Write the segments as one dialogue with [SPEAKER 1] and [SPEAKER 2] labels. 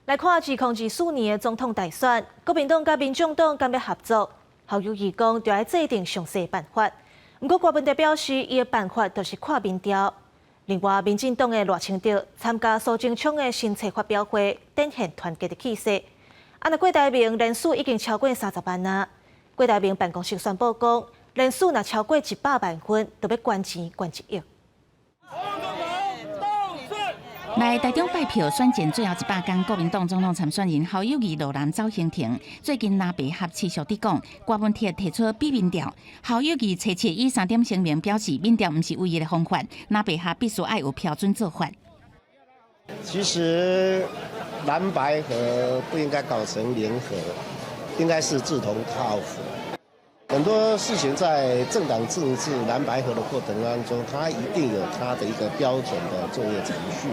[SPEAKER 1] 來看2024年的總統大選，國民黨佮民眾黨敢欲合作？侯友宜講，著愛制定詳細辦法。毋過郭文哲表示，伊的辦法就是看民調。另外，民進黨的賴清德參加蘇貞昌的新冊發表會，展現團結的氣勢。啊，若郭台銘連署已經超過30萬啊！郭台銘辦公室宣布講，連署若超過100萬份，就欲捐錢捐1億。
[SPEAKER 2] 來台中拜票選戰最後100工，國民黨總統參選人侯友宜路南走行程。最近藍白合持續佇講，郭文鐵提出比民調，侯友宜初七以三點聲明表示，民調毋是唯一的方法，藍白合必須愛有標準做法。
[SPEAKER 3] 其實藍白合不應該搞成聯合，應該是志同道合。很多事情在政黨政治藍白合的過程當中，它一定有它的一個標準的作業程序。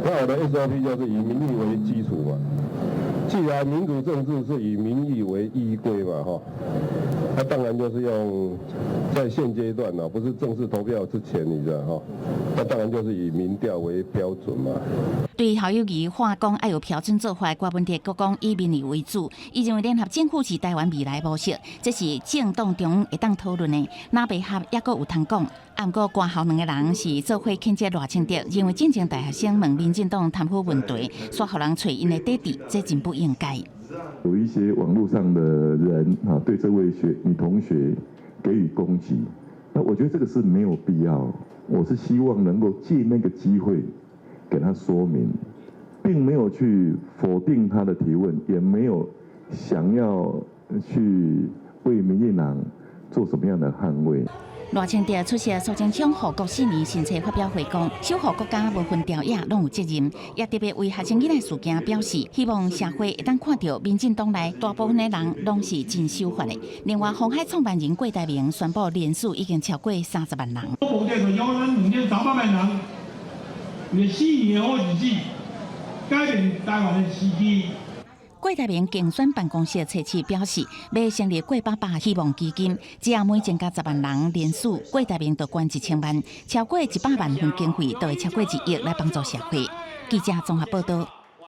[SPEAKER 4] 那我的 SOP 就是以民意為基礎嘛。既然民主政治是以民意為依歸嘛，哈，那當然就是用在現階段呢，不是正式投票之前，你知道哈，那當然就是以民調為標準嘛。
[SPEAKER 2] 對侯友宜話講愛有標準做法，郭文哲閣講以民意為主，伊認為聯合政府是台灣未來模式，這是政黨中央會當討論的。藍白合猶閣有通講，啊，毋過郭侯兩个人是做伙譴責賴清德，認為進前大學生問民進黨貪腐問題，煞予人揣𪜶的底佇，這真不應該。
[SPEAKER 5] 有一些網路上的人啊，對這位學女同學給予攻擊，那我覺得這個是沒有必要。我是希望能夠借那個機會給他說明，並沒有去否定他的提問，也沒有想要去為民進黨做什麼樣的捍衛。
[SPEAKER 2] 賴清德出席蘇貞昌護國4年新冊發表會，講守護國家無分朝野攏有責任，也特別為學生囡仔事件表示，希望社會會當看著民進黨內大部分的人攏是真守法的。另外，鴻海創辦人郭台銘宣布連署已經超過30萬人。
[SPEAKER 6] 無電就咱2800萬人，為4年的好日子，改變台灣的時機。
[SPEAKER 2] 郭台銘競選辦公室初七表示，欲成立郭爸爸希望基金，只要每增加10萬人連署，郭台銘就捐1000萬，超過100萬份經費，就會超過1億來幫助社會。記者綜合報道。